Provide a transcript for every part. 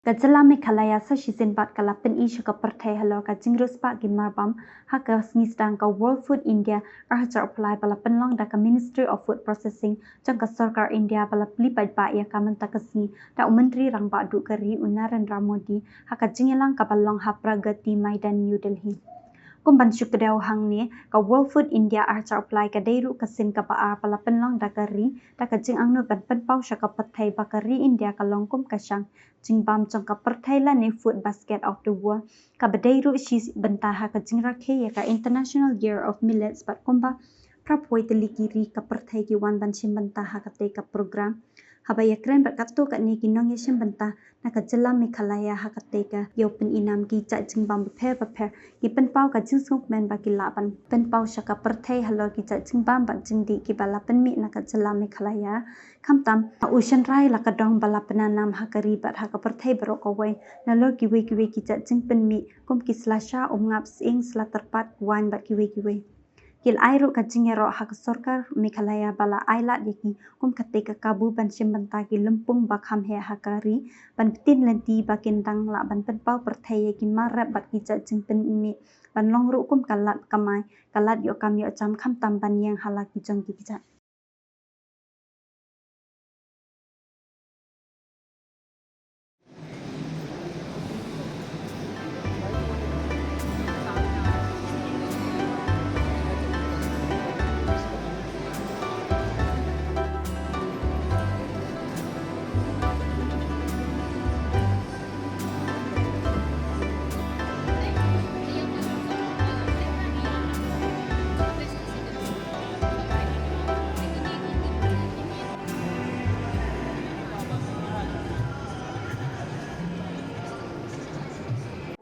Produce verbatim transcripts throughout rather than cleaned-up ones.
Ka jylla Meghalaya sa shisien pat ka la pyni sha ka pyrthei halor ka jingriewspah ki marbam ha ka sngi sdang ka World Food India ar hajar arphew lai ba la pynlong da ka Ministry of Food Processing jong ka sorkar India ba la plie paidbah ïa ka mynta ka sngi da u Myntri Rangbah Duh ka ri u Narendra Modi ha ka jingïalang kaba long ha Pragati Maidan, New Delhi. Kum ban shu kdew hangne, ka World Food India ar hajar arphew lai ka dei ruh ka sien kaba ar ba la pynlong da ka ri da ka jingangnud ban pynpaw sha ka pyrthei ba ka ri India ka long kum ka shang jingbam jong ka pyrthei lane food basket of the world, kaba dei ruh shi bynta ha ka jingrakhe ïa ka International Year of Millets bad kumba phra phew wei tylli ki ri ka pyrthei ki wan ban shim bynta ha katei ka program. Haba ïakren bad katto katne ki nongïashim bynta na ka jylla Meghalaya ha katei ka ïew pyni nam ki jait jingbam bapher bapher ki pynpaw ka jingsngewkmen ba ki lah ban pynpaw sha ka pyrthei halor ki jait jingbam bad jingdih kiba la pynmih na ka jylla Meghalaya. Khamtam, u shynrai la ka dong ba la pynanam ha ka ri bad ha ka pyrthei baroh kawei nalor kiwei kiwei ki jait jingpynmih kum ki sla sha, umngap, sying, sla tyrpad, waiñ bad kiwei kiwei. Ki la ai ruh ka jingïaroh ha ka sorkar Meghalaya ba la ai lad ïa ki kum katei ka kabu ban shim bynta ki lympung ba kham heh ha ka ri ban btin lynti ba kin dang lah ban pynpaw pyrthei ïa ki mar rep bad ki jait jingpynmih ban long ruh kum ka lad kamai, ka lad ïoh kam ïoh jam khamtam ban ïeng ha la ki jong ki kjat.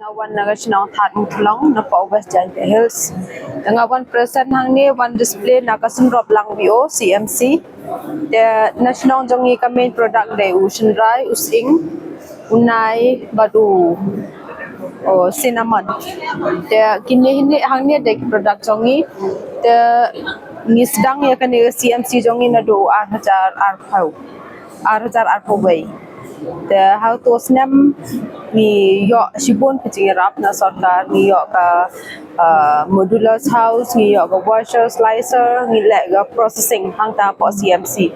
Nga wan na ka shnong Thadmuthlong na poh West Jaintia Hills. Nga wan present hangne wan display na ka Symroplang V O C M C. Te na shnong jong ngi ka main product dei u shynrai, u sying, u nai bad u, o, cinnamon. Te kine hangne, hangne dei ki product jong ngi. Te ngi sdang ïa kane ka C M C jong ngi naduh u ar hajar arphew, ar hajar arphew wei. Te ha uto u snem ngi ïoh shibun ka jingïarap na sorkar, ngi ïoh ka, ah, modular house, ngi ïoh ka washer, slicer, ngi leh ka processing hangta hapoh C M C.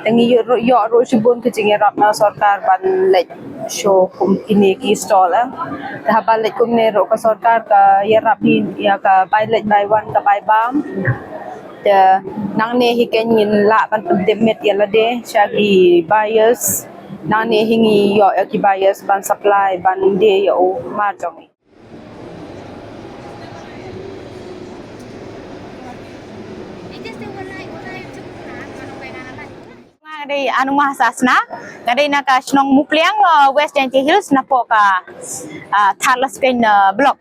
Te ngi ïoh ruh, ïoh ruh shibun ka jingïarap na sorkar ban leit shuh kum kine ki stall, eh. Te haba leit kumne ruh ka sorkar ka ïarap ngi ïa ka buy leit buy wan, ka buy bam. Te nangne hi keiñ ngin lah ban pyntip miet ïa lade sha ki buyers. Nangne hi ngi ïoh ïa ki buyers ban supply ban die ïa u mar jong ngi. Nga dei Anuma Hasasna, nga dei na ka shnong Mupliang, uh, West Jaintia Hills, na poh ka, uh, Thadlaskein, uh, block.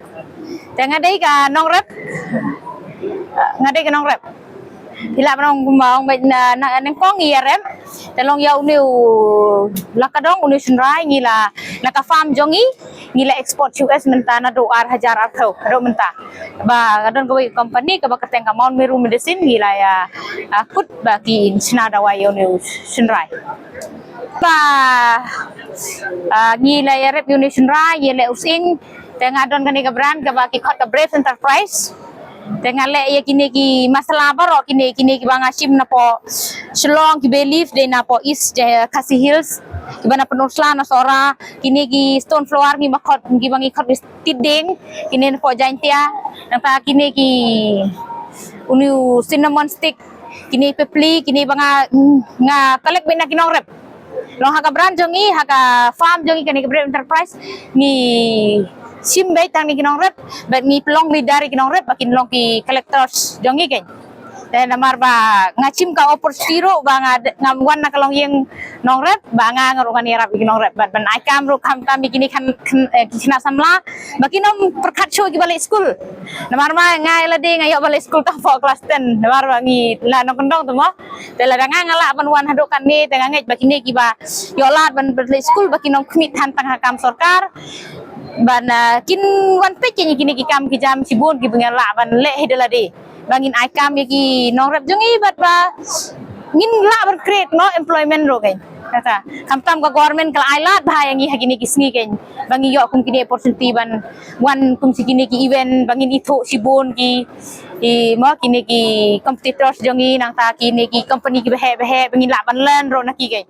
Te nga dei ka nongrep, uh, nga dei ka nongrep. Phi lah ban ong kumba ong bad na, na, nyngkong ngi ïarep. Te long ïa une u la ka dong, une u shynrai, ngi la, na ka farm jong ngi, ngi la export U S mynta naduh ar hajar arphew haduh mynta. Ba ka don kawei ka company kaba kyrteng ka Mount Meru Medicine, ngi la ïa, ah, kut ba kin shna dawai ïa une u shynrai. Ba, ah, ngi la ïarep ïa une u shynrai, ïa leh u sying, te nga don kane ka brand kaba ki khot ka Brave Enterprise. Te nga leh ïa kine ki masala baroh kine, kine kiba nga shim na poh Shillong, ki bay leaf dei na poh East, eh, Khasi Hills, kiba na Pynursla na Sohra, kine ki stone flower ngi ba khot, kiba ngi khot ki tiding, kine na poh Jaintia, nangta kine ki, une u cinnamon stick, kine pepli, kine ba nga, nga collect beit na ki nongrep. Long ha ka brand jong ngi, ha ka farm jong ngi kane ka Brave Enterprise, ngi shim beit tang na ki nongrep, bad ngi pynlong leader ïa ki nongrep ba kin long ki collectors jong ngi keiñ. Te namar ba nga shim ka opportunity ruh ba nga, nga wan na ka longïing nongrep, ba nga, nga ruh ngan ïarap ïa ki nongrep bad ban ai kam ruh khamtam ïa kine ki khynnah, khynnah, eh, ki khynnah samla ba kin ym pyrkhat shuh ïa kiba leit skul. Namar ma nga ïa lade nga ïoh ba leit skul tang hapoh klas ten, namar ba ngi la nongkyndong te mo. Te lada nga, nga lah ban wan haduh katne, te nga ngeit ba kine kiba ïoh lad ban, ban leit skul ba kin ym khmih than tang ha kam sorkar. Ban, ah, kin wan peit ïa kine ki kam ki jam shibun kiba ngi lah ban leh hi da lade. Ba ngin ai kam ïa ki nongrep jong ngi bad ba ngin lah ban create, no, employment ruh keiñ. Kata, khamtam ka government ka la ai lad bha ïa ngi ha kine ki sngi kein. Ba ngi ïoh kum kine opportunity ban wan kum shi kine ki event, ba ngin ithuh shibun ki, ki mo kine ki competitors jong ngi nangta kine ki company kiba heh ba heh, ba ngin lah ban learn ruh na ki kein.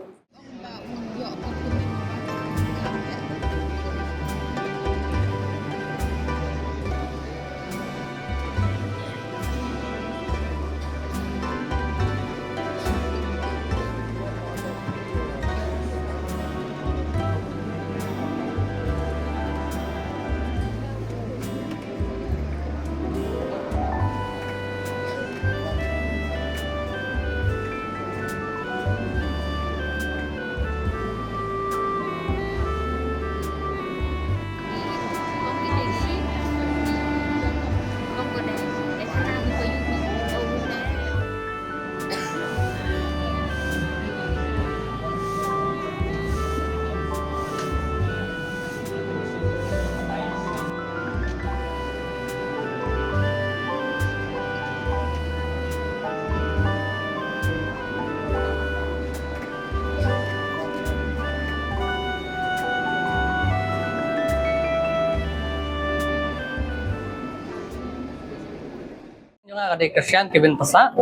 Jong nga ka dei Christian Kevin Pasa,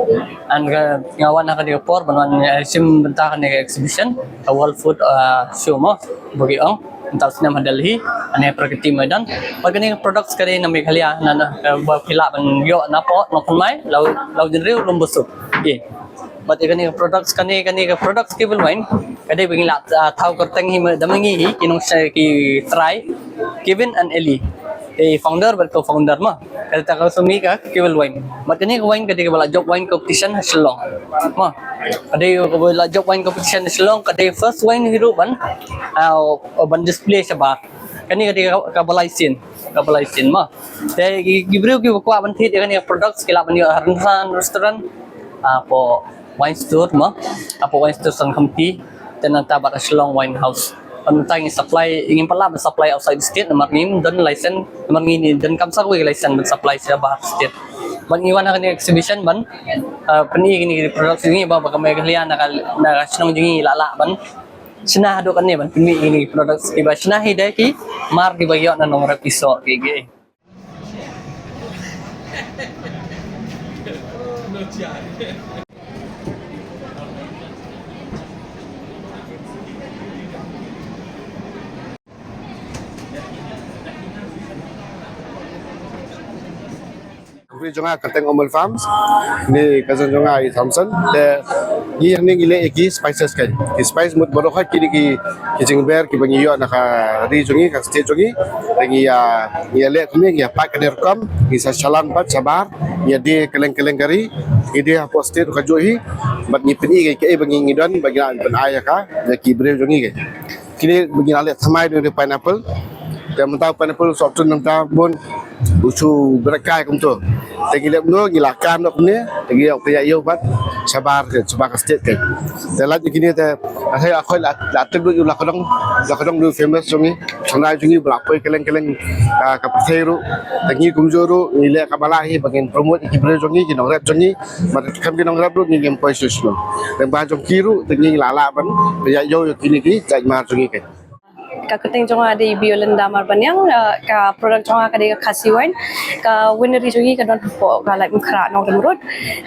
and ka, nga wan ha kane ka por ban wan, eh, shim bynta kane ka exhibition, ka World Food, eh, Show mo, ba ki ong, mynta u snem ha Delhi, ane Pragati Maidan. Bad kane ka products ka dei na Meghalaya, na, na, eh, ba phi lah ban ïoh na pdeng Nongkhynnah, Law, Lawjynriew, Lumbusuk. Okay. Bad ïa kane ka products, kane, kane ka products Kevin Wine, ka dei ba ngi la, ah, thaw kyrteng hi ma, da ma ngi hi, ki nongshna, ki trai, Kevin and Ellie. Ki founder bad co-founder mo. Kata ka shu ngi ka Kevin Wine. Bad kane ka wine ka dei kaba la jop wine competition ha Shillong. Mo. Ka dei kaba la jop wine competition ha Shillong, ka dei first wine hi ruh ban, ah, ban display shabar. Kane ka dei ka, kaba lai sien, kaba lai sien mo. Te ki, ki briew kiba kwah ban thied ïa kane ka products ki lah ban ïoh ha Rynsan Restaurant, ah, hapoh Wine Store mo, hapoh Wine Store Sankamti, te nangta bad ha Shillong Wine House. Bad nangta ngi supply, ngim pat lah ban supply outside the state namar ngim don license, namar ngi ni donkam sa kawei ka license ban supply sha baroh state. Bad ngi wan ha kane ka exhibition ban, ah, pyni kine ki products jong ngi ba, ba ka Meghalaya na ka, na ka shnong jong ngi la lah ban shna haduh katne ban pynmih kine ki products kiba shna hi da ki mar kiba ïoh na nongrep ki soh ki, ki. Kyrteng jong nga Kyrteng Omal Farms, ni cousin jong nga i Thompson. Te ngi hangne ngi leh ïa ki spices kein. Ki spice mut baroh kine ki, ki jingber kiba ngi ïoh na ka ri jong ngi, ka state jong ngi. Te ngi ïa, ngi ïa leh kumne, ngi ïa pack kane rukom, ngi sa shalan pat shabar, ngi ïa die kylleng kylleng ka ri, ngi die hapoh state ruh kajuh hi, bad ngi pyni kaei kaei ba ngi, ngi don, ba ngi lah ban ai ïa ka, ïa ki briew jong ngi kein. Kine ba ngi la leh thymmai dei u pineapple. Te mynta u pineapple u sop tun mynta bun u shu bret kai kumto. Te ngi leh kumno, ngi la kan noh kumne, te ngi ïoh pynïaid ïew pat shabar, shabar ka state kein. Te lait kine te, nga la khoi la, la tip ruh ïa u lakdong, lakdong ruh famous jong ngi, thymmai jong ngi ba la poi kylleng kylleng, ah, ka pyrthei ruh. Te ngi kumjuh ruh ngi leh kaba lah hi ba ngin promote ïa ki briew jong ngi, ki nongrep jong ngi. Bad kam ki nongrep ruh ngi ngim poi shuh shuh. Te ba jong ki ruh te ngi la lah ban pynïaid ïew ïa kine ki jait mar jong ngi kein. Ka kyrteng jong nga dei Violinda Marbaniang, eh, ka product jong nga ka dei ka Khasi wine. Ka winery jong ngi ka don hapoh ka Laitumkhrah Nongrim Road.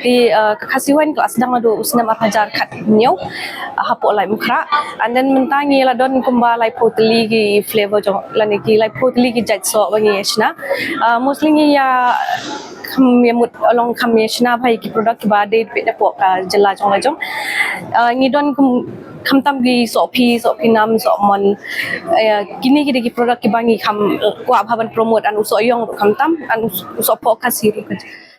Te, eh, ka Khasi wine ka la sdang naduh u snem ar hajar khathynñiew, eh, hapoh Laitumkhrah. And then mynta ngi la don kumba laiphew tylli ki flavor jong, lane ki laiphew tylli ki jait soh ba ngi ïa shna. Eh, mostly ngi ïa kham ïa mut along kham ïa shna bha ïa ki product kiba dei peit napoh ka jylla jong la jong. Ah, ngi don kum, khamtam ki sohphi, sohphi nam, sohmon. Ah, kine ki dei ki product kiba ngi kham, eh, kwah bha ban promote, and u sohïong ruh khamtam, and u, u sohphoh Khasi ruh ka.